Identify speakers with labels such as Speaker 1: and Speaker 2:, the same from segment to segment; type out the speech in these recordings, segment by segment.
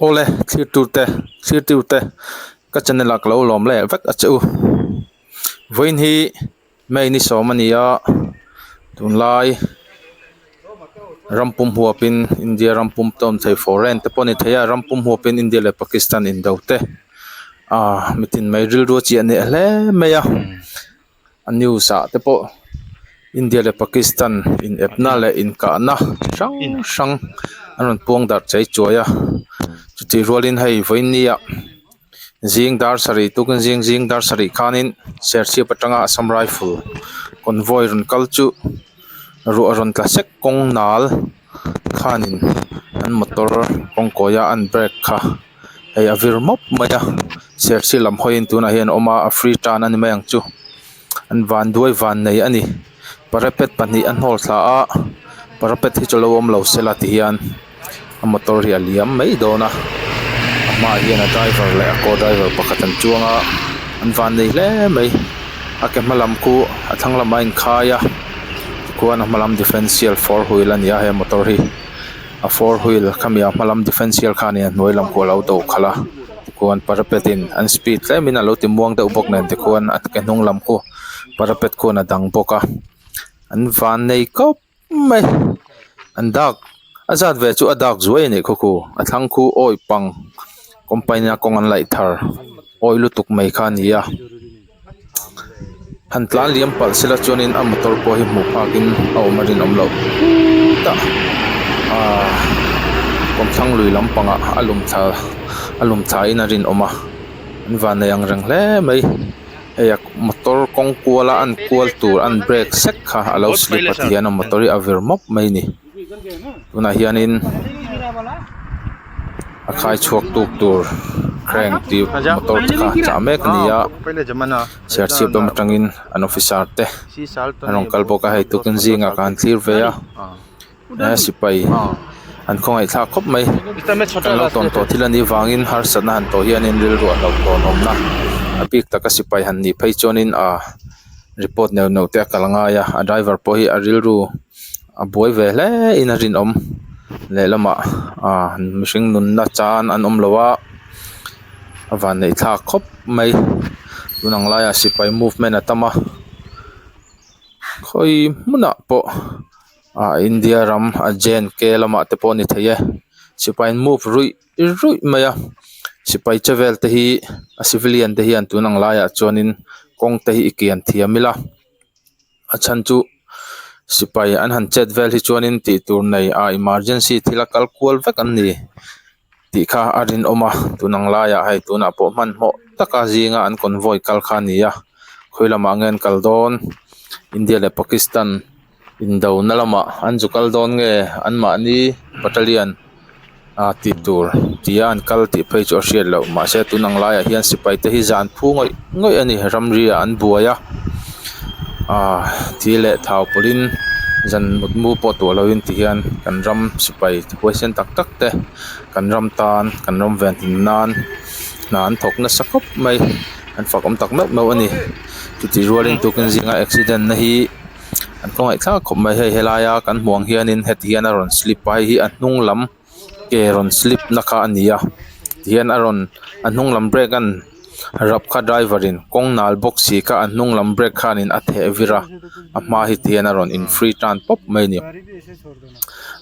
Speaker 1: Awle thlir tur te thlir tur te ka channel ah ka lo lawm leh vek a che u vawiin hi May ni sawm a ni a tunlai ram pum huapin India ram pum tawn thei foreign te pawh a ni thei a ram pum huapin India leh Pakistan indo te ah mitin mai rilru a chiah hneh hle mai a. A news ah te pawh India leh Pakistan in epna leh inkahna chi hrang hrang an rawn puang darh chei chuai a chutih rualin hei vawiin ah zing dar sarih tukin zing zing dar sarih khanin serchhip atanga Assam rifle convoy rawn kal chu ruah rawn tla sek kawng nal khanin an motor kawng kawi a an brake kha. Hei a vir mawp mai a serchhip lam hawiin tunah hian a awm a a free tan a ni mai ang chu an vanduai van nei a ni parapet pahnih a hnawl thla a parapet hi chu lo awm lo sela ti hian a motor hi a liam mai dawn a a hmaah hian a driver leh a co driver pakhat an chuang a an van nei hle mai a ke hma lam khu a thlang lamah a inkhai a tikhuan a hma lam differential four wheel a ni a he motor hi. A four wheel khami a hma lam differential kha ania hnuai lam pawh a lo do khalh a tikhuan parapet in an speed tlem in a lo ti muang deuh bawk nen tikhuan a ke hnung lam khu parapet khuan a dang bawk a an van nei kawp mai an dak a zat ve chu a dak zuai a nih khaw khu a thlang khu awi pang company a kawng an laih thar awi lutuk mai kha a ni a. Han tlan liam palh sela chuanin a motor pawh hi hmuh phakin a awm a rinawm loh khutah ahh kawmthlang lui lampangah a lum thla a lum thla in a rinawm a an vannei ang reng hle mai hei a motor kawng kual a an kual tur an brake sek kha a lo slip a ti hian a motor hi a vir mawp mai a ni tunah hianin a khai chhuak tuk tur crane tih motor te kha chah mek a ni a serchhip lam atangin an officer te an rawn kal bawk a hei tukin zingah ka han thlir ve a he sipai an khawngaih thlak khawp mai kan lo tawn tawh thil anih vangin harsatna han tawh hianin rilru a hlauh tawn awmna a bik taka sipai han nih phei chuanin ah report neuh neuh te a kal ngai a a driver pawh hi a rilru. A buai ve hle in a rinawm lehlamah ah mihring nunna chan an awm lo a a vanneih thlak khawp mai tun ang laiah sipai movement a tam a khawi hmunah pawh ah India ram a J and K lamah te pawh a ni thei e sipai an move ruih ruih mai a sipai che vel te hi a civilian te hian tun ang laiah chuanin kawng te hi i kian thiam ila. A chhan chu sipai an han chet vel hi chuanin tih tur nei a emergency thil a kal kual vek an ni tih kha a rinawm a tun ang laiah hei tunah pawh hmanhmawh taka zinga an convoy kal kha a ni a khawi lamah nge an kal dawn India leh Pakistan indo na lamah an zu kal dawn nge anmahni battalion ah tih tur tia an kal tih phei chu a hriat loh mahse tun ang laiah hian sipai te hi zan phu ngawih ngawih a ni ramri ah an buai a ah thi leh thau pawlhin zan mutmu pawh tuah loin ti hian kan ram sipai huaisen tak tak te kan ram tan kan ram ven him nan hna an thawk nasa khawp mai an fak awm tak meuh meuh a ni chutih rualin tukin zinga accident na hi. An khawngaih thlak khawp mai hei helaia kan hmuh ang hianin heti hian a rawn slip a hei hi a hnung lam ke rawn slip na kha a ni a tihian a rawn a hnung lam brake an rap kha driver in kawng nal bawk si kha a hnung lam brake khanin a theh vir a a hma hi tihian a rawn in free tan pawp mai a ni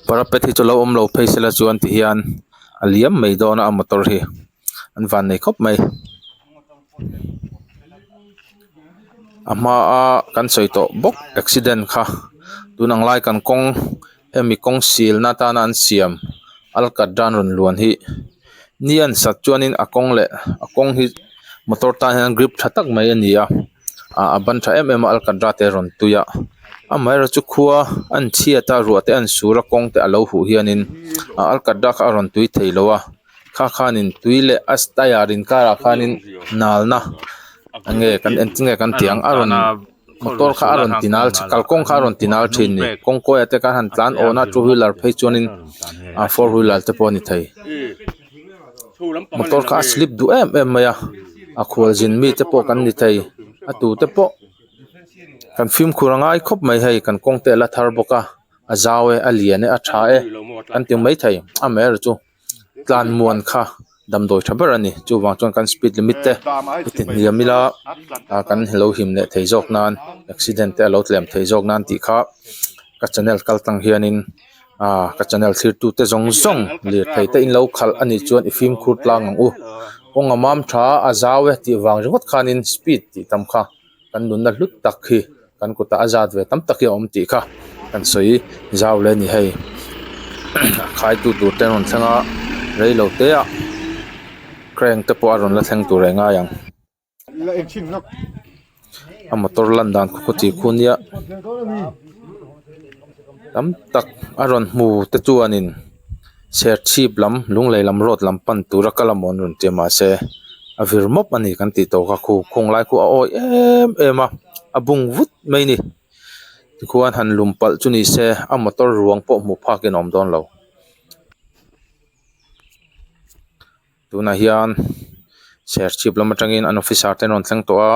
Speaker 1: parapet hi chu lo awm lo phei sela chuan tihian a liam mai dawn a a motor hi an vannei khawp mai. A hmaa kan sawi tawh bawk accident kha tun ang lai kan kawng hemi kawng silna atana an siam alkatra an rawn luan hi ni an sat chuanin a kawng leh a kawng hi motor tan hian grip tha tak mai a ni a ah a ban tha em em a alkatra te a rawn tui a amaherawhchu chu khua an chhiat a ruah te an sur a kawng te a lo huh hianin ah alkatra kha a rawn tui thei lo a. Kha khanin tui leh a tyre inkarah khanin nalna eng nge kan engtin nge kan tih ang a rawn motor kha a rawn ti nal kalkawng kha a rawn ti nal thin a ni kawng kawiah te khan han tlan awn a two wheeler phei chuanin ah four wheeler te pawh a ni thei motor kha a slip duh em em mai a a khualzin mi te pawh kan ni thei a tu te pawh kan fimkhur a ngai khawp mai hei kan kawng te a la thar bawk a a zau e a lian e a tha e kan ti mai thei amaherawhchu. tlan muan kha damdawi tha ber a ni chuvang chuan kan speed limit te i ti hniam ila ah kan lo him leh thei zawk nan accident te a lo tlem thei zawk nan tih kha ka channel kal tlang hianin ah ka channel thlir tu te zawng zawng lirthei te in lo khalh a nih chuan i fimkhur tlang ang u kawng a mam tha a zau e tih vang ringawt khanin speed tih tam kha. Kan nunna hlut tak hi kan kutah a zat ve tam tak hi a awm tih kha kan sawi zau leh a ni hei a khaitu tur te an rawn thleng a rei lo te ah crane te pawh a rawn la thleng tur eh ngai ang a motor lan dan khaw khaw tih khu nia tam tak a rawn hmu te chuanin. Serchhip lam Lunglei lam road lam pan tura kal amaw an rawn ti a mahse a vir mawp a ni kan tih tawh kha khu khung lai khu a awi em em a a bung vut mai a ni tikhuan han lum palh chu ni se a motor ruang pawh hmuh phak in a awm dawn lo. Tunah hian Serchhip lam atangin an officer te an rawn thleng tawh a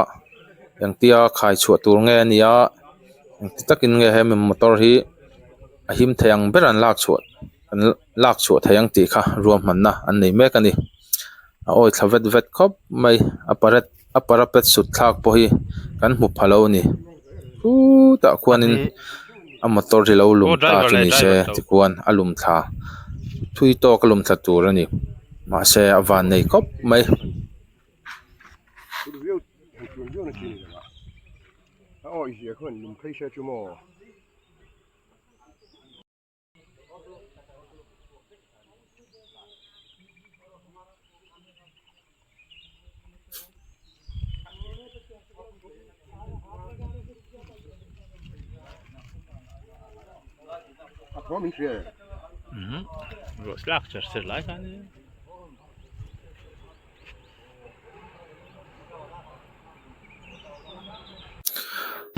Speaker 1: engtia khai chhuah tur nge a ni a engti takin nge hemi motor hi a him thei ang ber an lak chhuah an lak chhuah thei ang tih kha ruahmanna an nei mek a ni a awi thla vet vet khawp mai a paret a parapet sut thlak pawh hi kan hmu pha lo a ni khutah khuanin a motor hi lo lum ta chu ni se tikhuan a lum thla thui tawk a lum thla tur a ni mahse a van nei khawp mai.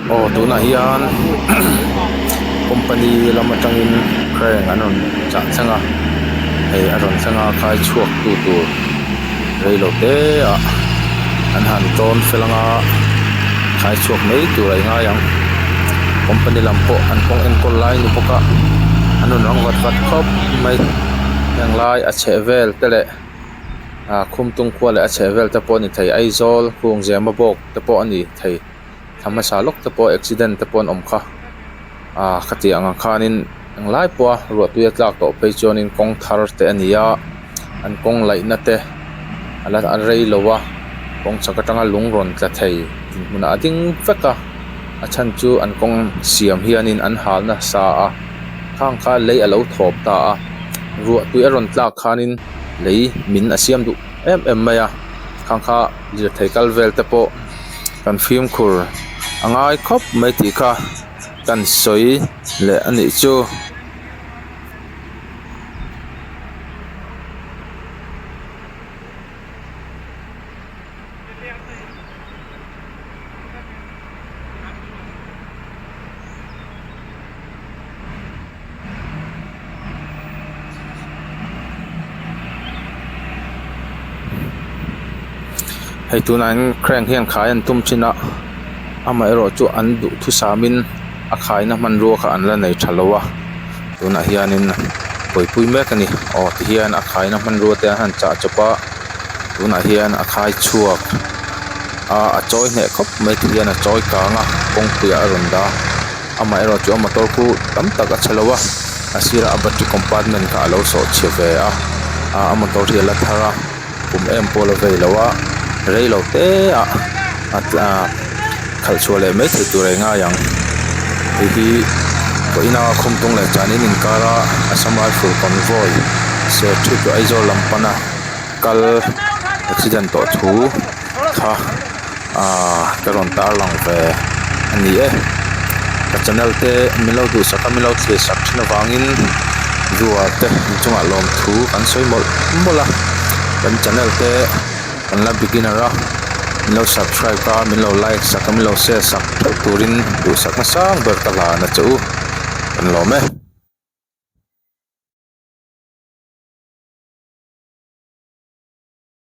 Speaker 1: Aw tunah hian company lam atangin crane an rawn chah thleng a hei a rawn thleng a khai chhuak tu tur reilo te ah an han tawn fel anga khai chhuak mai tur a i ngai ang company lam pawh an kawng enkawl lai a ni bawk a an rawn rang vat vat khawp mai heng lai a chheh vel te leh. Ah Khumtung khua leh a chheh vel te pawh a ni thei Aizawl kung Zema bawk te pawh a ni thei thla hmasa lawk te pawh accident te pawh an awm kha ah khati ang ang khanin englai pawha ruahtui a tlak tawh phei chuanin kawng thar te a ni a an kawng laihna te a la a rei lo a kawng chhak atanga lung rawn tla thei dinhmunah a ding vek a a chhan chu an kawng siam hianin an hal nasa a khang kha lei a lo thawp ta a ruahtui a rawn tlak khanin. Lei min a siam duh em em mai a khang kha lirthei kal vel te pawh kan fimkhur a ngai khawp mai tih kha kan sawi leh a nih chu. Hei tunah hian crane hian khai an tum thin a amaherawh chu an duhthusam in a khaina hmanrua kha an la nei tha lo a tunah hianin buaipui mek a ni aw tihian a khaina hmanrua te an han chah chawp a tunah hian a khai chhuak a a chawi hneh khawp mai tihian a chawi kang a kawngpui ah a rawn dah a. Amaherawh chu a motor khu tam tak a chhe lo a a sirah a battery compartment kha a lo sawh chhe ve a ah a motor hi a la thar a kum em pawh a la vei lo a rei lo te ah ah khalh chhuah leh mai thei tur a ngai ang hei hi vawiina khawmtung leh chanin inkar a Assam Rifle convoy Serchhip to Aizawl lam pana kal accident tawh thu kha. Ahh ka rawn tarlang ve a ni e ka channel te min lo duhsak a min lo thlir sak thin avangin viewer te inchungah lawmthu kan sawi mawlh mawlh a kan channel te kan la beginner a min lo subscribe a min lo like sak a min lo share sak theuh turin duhsak nasang ber ka hlan a che u kan lawm e.